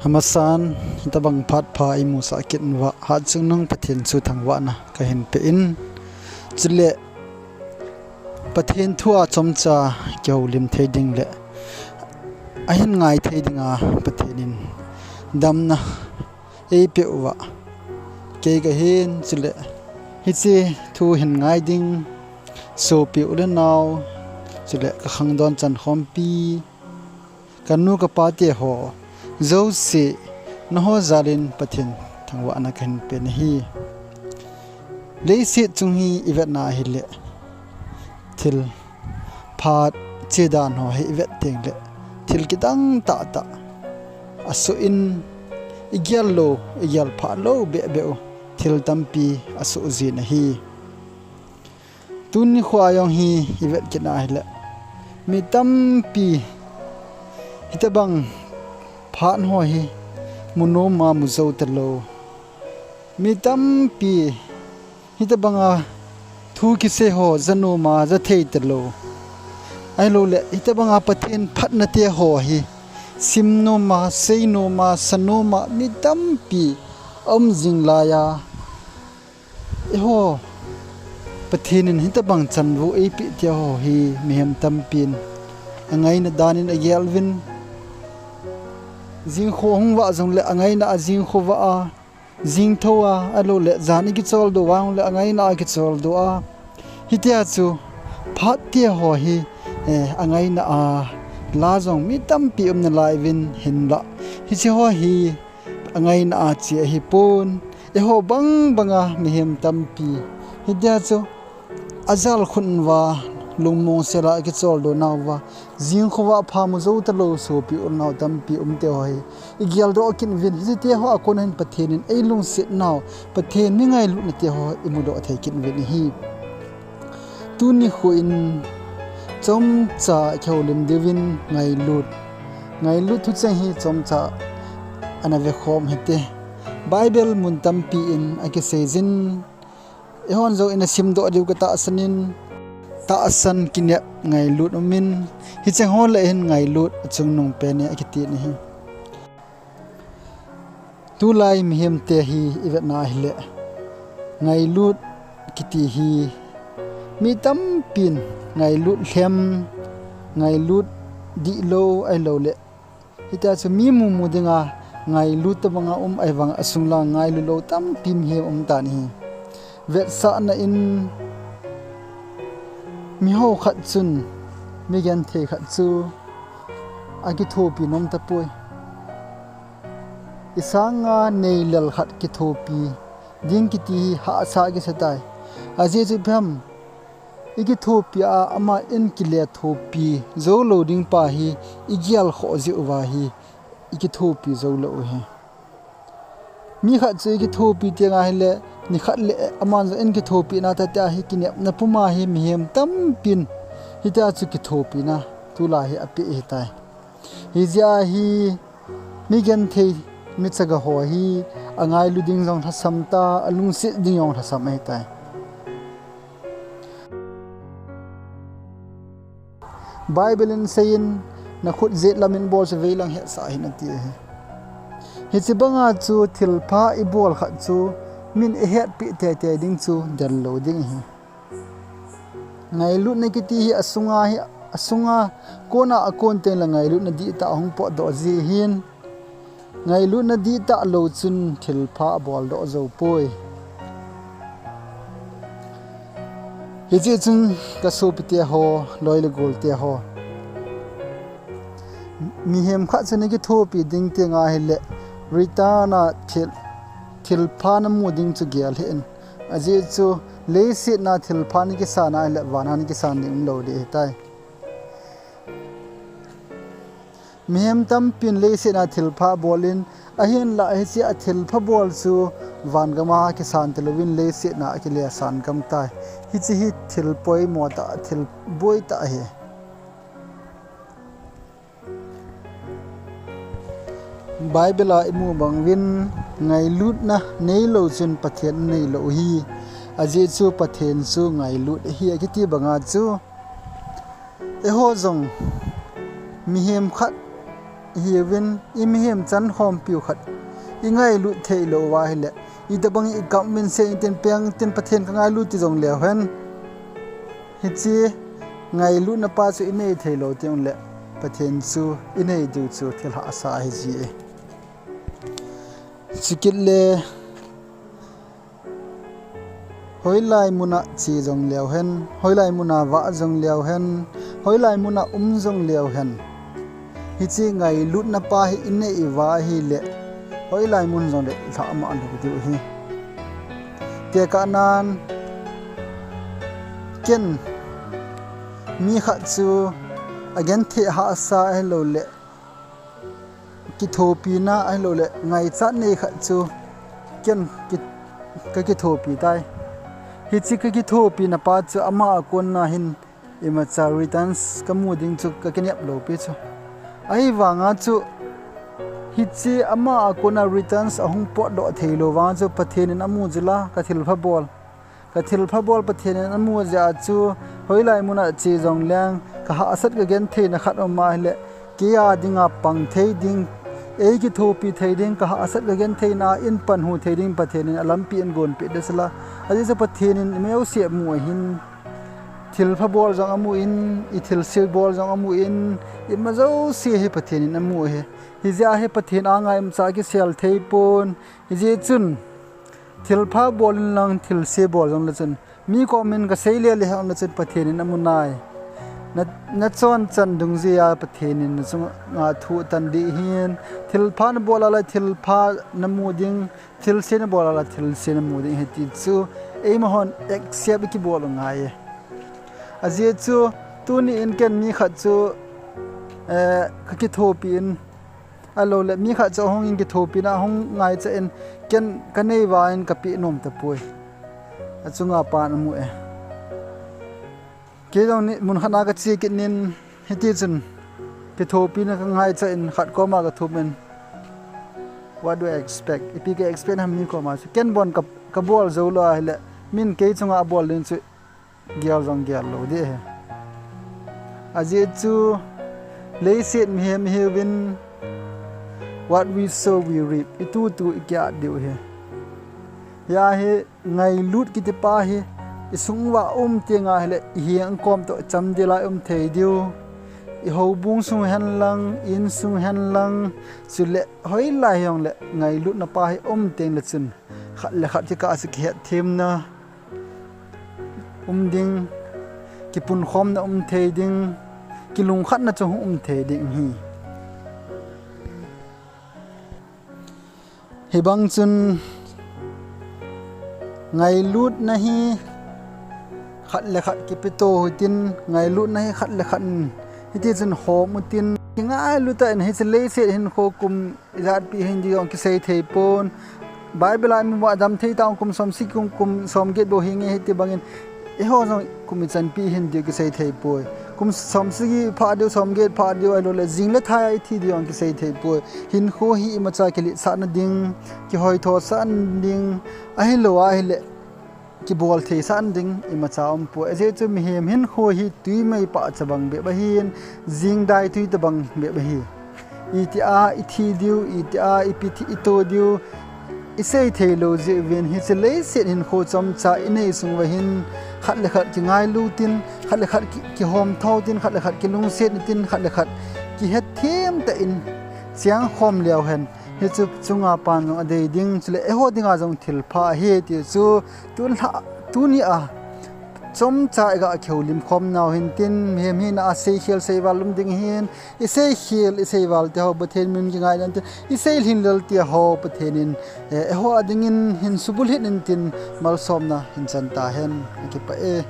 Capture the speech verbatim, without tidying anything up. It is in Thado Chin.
Amasan, hitabang phat pha imusah kit uva, hatchungnung Pathen chu thangvahna kahin pe in. Chule, Pathen thu a chomcha kihoulim thei ding le ahin ngai thei dinga Pathen in damna eipeh uva kei kahin, chule hiche thu hin ngai ding sopi u le nao, chule kakhangdon chankhompi, kanu kapa teho jouse, nangho jal in Pathen thangvahna kahin pe nahi. Leiset chung hi ivetna hile, thil phat che dan ho hi ivet teng le, thil kidang tahtah asoh in, igel lou, igel phah lou behbeh u thil tampi asoh jin ahi. Tuni khoa jong hi ivet kit na hile, mi tampi hitabang phat ho hi mu nom a mu jou talou. Mi tampi hitabanga thu kisei ho ja nom a ja thei talou. Ahilouleh hitabanga Pathen phatna teho hi sim nom a, sei nom a, sa nom a mi tampi aum jing laiya, eiho Pathen in hitabang chanvo eipeh teho hi mihem tampin angaina dan in agel uvin, jingkho hung vah jongle angaina a jingkho vah a, jingtho a, ahilouleh jan ikicholdo vang le angaina a kicholdo a. Hitia chu phat teho hi, eh, angaina a la jong mi tampi um nalai uvin, hinlah hiche ho hi angaina a che ahipon, eiho bang banga mihem tampi hitia chu ajal khun uva, lungmong sela akicholdo nauva, jingkhovah pha mu jou talou sopi u le nao tampi um teho hi igeldoh kit uvin, hiche teho a kon hin Pathen in eilungset nau, Pathen mi ngailutna teho imudoh thei kit uvin ahi. Tuni kho in chomcha kihoulim diuvin ngailut, ngailut thucheng hi chomcha ana vekhom hite. Bible mun tampi in akisei jin, eihon jong ina simdoh diu katahsan in, tahsan kinep ngailut umin, hicheng ho le hin ngailut achungnung pen e akiti nahi. Tulai mihemte hi ivetna hile, ngailut kiti hi mi tampin ngailut lhem, ngailut dihlou ahilouleh, hitia chu mi mumu dinga ngailut tobanga um ahivang, asunglang ngailut lou tampi mihem um tan ahi. Vetsahna in, miho khat chun, migenthei khat chu akithopi nom tapoi. Isanga neilel khat kithopi ding kiti hi hahsa kisa tai. Ajeh chu ipi ham, ikithopi a aman kilethopi joulou ding pa hi igelkhoh jeh uva hi ikithopi joulou u ahi. Mi khat chu ikithopi tenga hile, nikhat le aman jong in kithopina tah tia hi kinepna puma hi mihem tampin hitia chu kithopina tulai hi apeh ahitai. Hijeh a hi migenthei, michaga ho hi angailu ding jong lhasam ta, alungset ding jong lhasam ahitai. Bible in aseiyin, nakhut jetlam in bol chu veilang hetsah hih in ati ahi. Hiche banga chu thilpha ibol khat chu min eihetpeh teitei ding chu dellou ding ahi. Ngailutna kiti hi asunga hi, asunga kona akon tengle ngailutna dihtah ahung potdoh ji ahin. Ngailutna dihtah lou chun thilpha aboldoh joupoi. Hijeh chun kasopite ho, loi le golte ho, mihem khat chun ikithopi ding tenga hile, return a thil, thilpha namu ding chu gel hih in. Ajeh chu leiset a thilpha nakisan a hile, van a nakisan ding umlou ding ahitai. Mihem tampin leiset a thilpha abolin, ahinlah hiche athilpha bol chu vangam a kisan talouvin leiset a akile san gam tai. Hiche hi thil poimo tah, thil boi tah ahi. Bible a imu bang uvin, ngailutna neilou chun Pathen neilou ahi. Ajeh chu Pathen chu ngailut ahi akiti banga chu, eiho jong mihem khat ihiuvin, i mihem chan khompiu khat i ngailut thei lou uva ahile, itobang i kap min se intin peng tin Pathen ka ngailut ti jong leu hen. Hiche ngailutna pa chu i nei thei lou teng le Pathen chu i nei diu chu thil hahsa ahi ji e. Chukit le hoilai muna che jong leu hen, hoilai muna vah jong leu hen, hoilai muna um jong leu hen. Hiche ngailutna pa hi i nei uva ahile, hoilai mun jong le i lhah ma lou diu ahi. Tekahnan, ken mi khat chu a genthei hahsa ahilou le, kithopina ahilou le, ngaichat nei khat chu ken ki, ka kithopi tai. Hiche ka kithopina pa chu ama a kona hin imacha returns ka mu ding chu ka kinep lou pi chu. Ahivanga chu hiche ama a kona returns ahung potdoh thei lou vang chu Pathen in amu jula ka thilpha bol. Ka thilpha bol Pathen in amu jeh a chu hoilai muna che jong leng ka hahsat ka gentheina khat um ahile, kei a dinga pang thei ding, ei kithopi thei ding, ka hahsat ka gentheina in panhu thei ding Pathen in alampi in gonpeh de sela. Ajeh chu Pathen in i meu se mu ahin, thilpha bol jong amu in, i thilse bol jong amu in, ima jouse hi Pathen in amu ahi. Hijeh a hi Pathen a ngai umcha kisel thei pon. Hijeh chun thilpha bol in lang thilse bol jong le chun, mi komin ka sei le le hang le chun Pathen in amu nai. Na, na chonchan dungjuia Pathen in na chunga thu atan ding ahin, thilpha na bol a le thilpha na mu ding, thilse na bol a le thilse na mu ding ahi ti chu eima hon accept i kibol u ngai e. Ajeh chu tuni in ken mi khat chu, eh, ka kithopi in, ahilou le mi khat chu ahung in kithopina ahung ngaicha in, ken ka nei uva in ka peh nom tapoi. Achunga pan amu e. Kei jong ni mun khat na ka che kit nin, hiti chun kithopina ka ngaicha in khat koma ka thum in, what do I expect? Ipi ka expect ham mi koma chu. Ken bon ka, ka bol jou lou ahile, min kei chunga abol ding chu gel jong gel lou ding ahi. Ajeh chu leiset mihem ihiuvin, what we sow we reap. I tutu i kiat diu ahi. Hia hi ngailut kiti pa hi i sung uva um teng ahile, i heng kom toh chamdel a i um thei diu. I houbung sung hen lang, i insung hen lang, chule hoilai hijongle ngailutna pa hi um teng le chun, khat le khat kikah a chu kihetthemna um ding, kipunkhomna um thei ding, kilungkhatna chu hung um thei ding ahi. Hibang chun ngailutna hi khat le khat kipeto utin, ngailutna hi khat le khat in hiti chun hom utin, kingailut tah in hiche leiset hinkho kum ijat pi hin ding jong kisei thei pon. Bible a imu uva damthei tah kum somsagi kum, kum somget bou hinge hiti bangin, eiho jong kum ichan pi hin ding kisei thei poi. Kum somsagi pha diu, somget pha diu, ahilou le jing le thai a ithi ding jong kisei thei poi. Hinkho hi imacha kiletsahna ding, kihoithosahna ding, ahilou ahile kibol theisahna ding imacha um poi. Ajeh chu mihem hinkho hi twi mei pahcha bang bep ahin, jingdai twi tobang bep ahi. Itia ithi diu, itia ipi thi ito diu, isei thei lou jeh uvin hiche leiset hinkho chomcha inei sung uva hin, khat le khat kingailut in, khat le khat ki, kihomthou tin, khat le khat kilungset tin, khat le khat kihetthem tah in chengkhom leu hen. Hichu chunga pan jong adei ding, chule eiho dinga jong thilpha ahi ti chu tun lha, tunia chomcha iga kihoulim khom nau hin tin, mihem hina a seikhel seival um ding ahin, iseikhel iseival teho Pathen min kingai nan tin, iseilhin lel teho Pathen in, eh, eiho a dingin hin subulhit in tin malsomna hin chan tahen, akipah e.